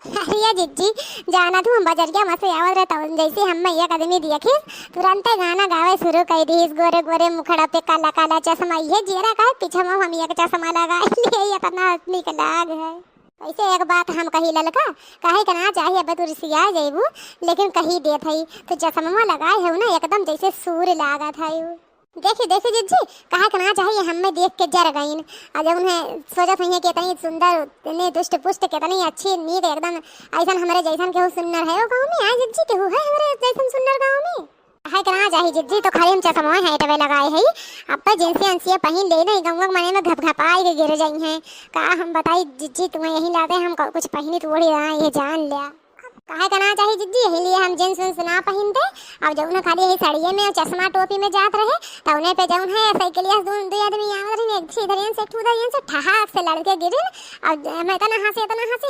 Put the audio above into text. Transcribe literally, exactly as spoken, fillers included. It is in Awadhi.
अरे जिज्जी, जाना तू, हम बजरिया में से आवत रहे, तब जैसे हम्मे एक आदमी देखे, तुरंते गाना गावे शुरू कर दीस, "गोरे गोरे मुखड़ा पे काला काला चश्मा।" ये जियरा कहे, "पीछे में हम एक चश्मा लगा लिए, इतना निक लाग है।" वैसे एक बात हम कही ललका, कहे के ना चाही, अब तू रिसिया जइबू, लेकिन कही देत हई, तो चश्मा लगाए हो ना, एकदम जैसे सूर लागत है। देखी, देखी जिज्जी, कहे के ना चाही, हम्मे देख के जर गईन। और जब उन्हें सोचत हुई है कि इतनी सुंदर, इतनी दुष्ट पुष्ट, कितनी अच्छी नीक, एकदम ऐसन हमरे जैसन केहू सुन्नर है वो गाँव में? आए जिज्जी, केहू है हमरे जैसन सुन्नर गाँव में? कहे के ना चाही जिज्जी, तो खाली हम चश्मा है टवे लगाए है, अब तो जिनसे अंसिया पहिन ले नहीं, गंगा मने में घप घपाई के गिर जाई हैं। का हम बताई जिज्जी, तुम्हें यही लाते हम क-, कुछ पहिनी तो ओढ़ी रहा, ये जान लिया। काहे का ना चाही जिज्जी, यही लिए हम जींस वींस ना पहिनते। अब जौन खाली यही साड़िए में और चश्मा टोपी में जात रहे, तो उन्हें पे जौन है साइकिलिया से दो, दो आदमी आवत रही, एक से इधर से, एक उधर से, ठहाक से लड़के गिरिन। अब मैं इतना हंसी, इतना हंसी,